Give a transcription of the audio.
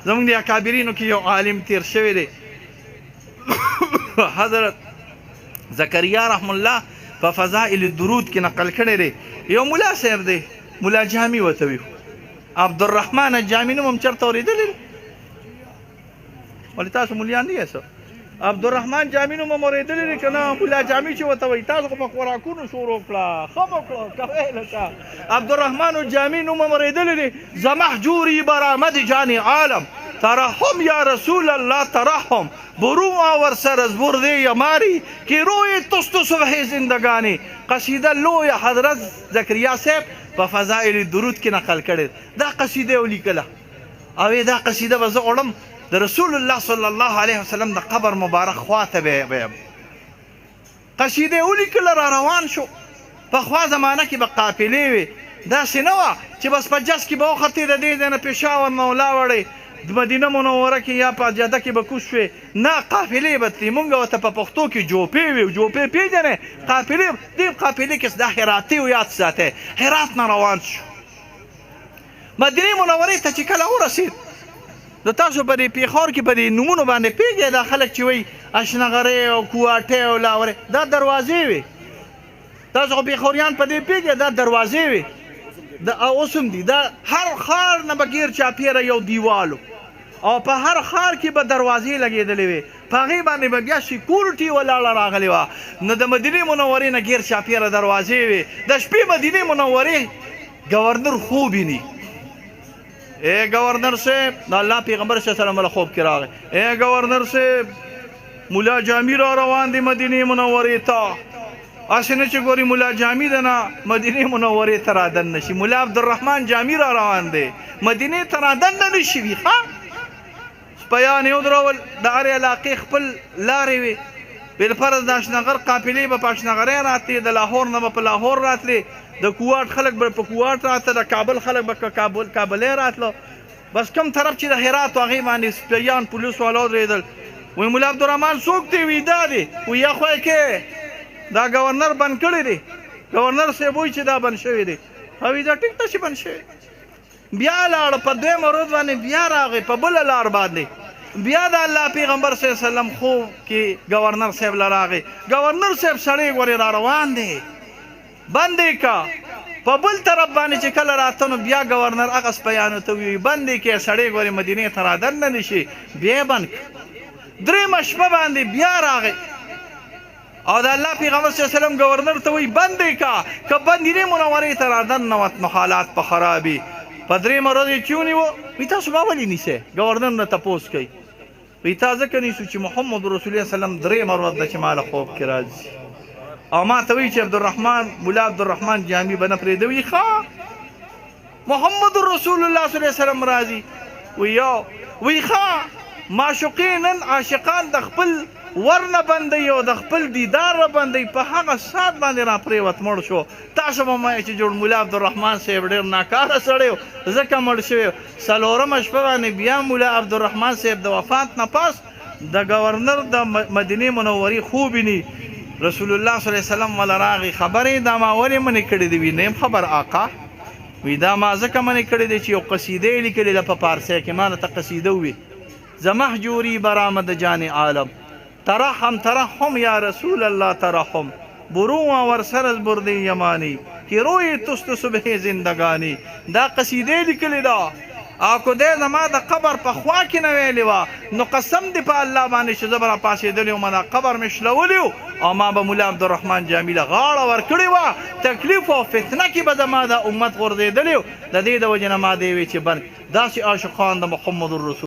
زمونږ د اکابرینو کې یو عالم تیر شوی دی، حضرت زکریا رحم الله په فضائل الدرود کې نقل کړی دی. یو مولا صاحب دی، مولا جامي ورته وي، عبدالرحمن الجامي نوم هم چېرته اورېدلی دی؟ ولې تاسو مولیان نه یاست؟ عبدالرحمن جامي نوم هم اورېدلی دی که نه؟ مولا جامي چې ورته وایي، تاسو خو په خوراکونو شروع کړه، ښه مو کړه کوئ لکه عبدالرحمن الجامي نوم هم اورېدلی دی. زمحجوري برآمد جان عالم ترحم یا رسول الله ترحم برو آور سر از برده یماری که روی تست صبح زندگانی. قصیده لوی حضرت زکریا صاحب په فضائل درود کې نقل کړی دا قصیده ولیکله او دا قصیده به زه وړم د رسول الله صلی الله علیه وسلم د قبر مبارک خواته به ویم. قصیده ولیکله را روان شو. پخوا زمانه کې به قافلې وې، داسې نه وه چې بس په جس کې به وختې د دې ځای نه پېښور نه ولاوړې د مدینه منوره کې یا په جده کې به کوز شوې، نه، قافلې به تلې. مونږ ورته په پښتو کې جوپې ویو، جوپې پېژنې؟ قافلې. دې قافلې کې دا هراتي یاد ساتئ، هرات نه روان شو مدینې منورې ته. چې کله ورسېد، نو تاسو په دې پېښور کې په دې نومونو باندې پوهېږئ، دا خلک چې وایي اشنغرۍ او کوهاټۍ او لاورۍ، دا دروازې وې. تاسو خو پېښوریان په دې پوهېږئ، دا دروازې وې د اوس هم دي. دا هر ښار نه به ګیر چاپېره یو دیوال او په هر ښار کې به دروازې لګېدلې وې، په هغې باندې به بیا سیکورټي ولاړه راغلې وه. نو د مدینې منورې نه ګیر چاپېره دروازې وې. د شپې مدینې منورې گورنر خوب ویني. اے گورنر صاحب، د الله پیغمبر صلی الله علیه وسلم خوب کې راغی، اے گورنر صاحب، مولا جامي را روان دی مدینې منورې ته، هسې نه چې ګوري مولا جامي ده نه مدینې منورې ته را دننه شي. مولا عبدالرحمن جامي را روان دی مدینې ته را دننه نه شي. وي ښه سپیان یې ودرول. د هرې علاقې خپل لارې وې. بالفرض د اشنغر قافلې به په اشنغرۍ راتلې، د لاهور نه به په لاهور راتلې، د کوواټ خلک به په کوواټ راته، د کابل خلک به کابل کابلې راتلو. بس کوم طرف چې د هرات هغې باندې سپیان پولیس والا ودرېدل. وی مولا عبدالرحمن څوک دی؟ وی دا دی. وی یا خو کې دا گورنر بند کړی دی. گورنر صاحب وایي چې دا بند شوی دی. او دا ټیک ته چې بند شوی. بیا لاړ، په دویمه ورځ باندې بیا راغی په بله لار باندې. بیا د الله پیغمبر صلی الله علیه وسلم خوب کې گورنر صاحب له راغی. گورنر صاحب سړی ګورې را روان دی، بند یې کا. په بل طرف باندې چې کله راته، نو بیا گورنر هغه سپیانو ته وویل بند یې کړئ، سړی ګورې مدینې ته را دننه نه شي. بیا یې بند کړ. درېیمه شپه باندې بیا راغی او د الله پیغمبر صلی الله علیه وسلم گورنر ته وایي بند یې کا، که مدینې منورې ته را دننه وت نو حالات په خرابي. په درېیمه ورځ یې چې ونیوه، وایي تاسو ما ولې نیسئ؟ گورنر نه تپوس کوي. وایي تا ځکه نیسو چې محمد رسول الله سلم درېیمه ورځ ده چې ما له خوب کې راځي او ما ته وایي چې عبدالرحمن مولا عبدالرحمن جامي به نه پرېږدي. وایي ښه، محمد رسول الله صلی الله علیه وسلم راځي؟ وایي یو. وایي ښه، معشوقې نن عاشقان د خپل ور نه بندوي او د خپل دیدار نه بندوي، په هغه ساعت باندې را پرېوت مړ شو. تاسو به مه چې جوړ مولا عبدالرحمن صاحب ډېر ناکاره سړی و ځکه مړ شوی. څلورمه شپه باندې بیا مولا عبدالرحمن صاحب د وفات نه پس د گورنر د مدینې منورې خوب ویني. رسول الله صلی الله علیه وسلم ولا راغی، خبرې دا ما ولې منې کړې دي؟ وی نیم خبر آقا. وی دا ما ځکه منې کړې دي چې یو قصیده یې لیکلې ده په پارسۍ کې، ما ته قصیده ووی زمحجوري برآمد جان عالم ترحم ترحم یا رسول الله ترحم برو ور سر از برده یمانی که روی تست صبح زندگانی. دا قصیده لیکلې ده او که دی زما د قبر په خوا کې نه ویلې وه، نو قسم دی په الله باندې چې زه به راپاڅېدلی وم، دا قبر مې شلولی او ما به مولا عبدالرحمن جامي له غاړه ورکړې وه. تکلیف او فتنه کې به زما دا امت غورځېدلی. د دې د وجې نه ما دی وی چې بند. داسې عاشقان د محمد رسول